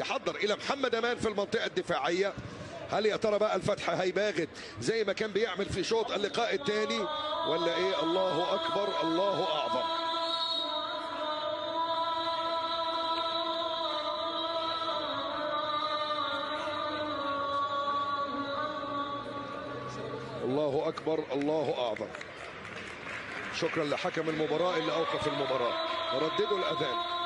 يحضر الى محمد امان في المنطقة الدفاعية. هل يا ترى بقى الفتح هيباغت زي ما كان بيعمل في شوط اللقاء الثاني ولا ايه؟ الله اكبر، الله اعظم. الله اكبر، الله اعظم. شكرا لحكم المباراة اللي اوقف المباراة. رددوا الاذان.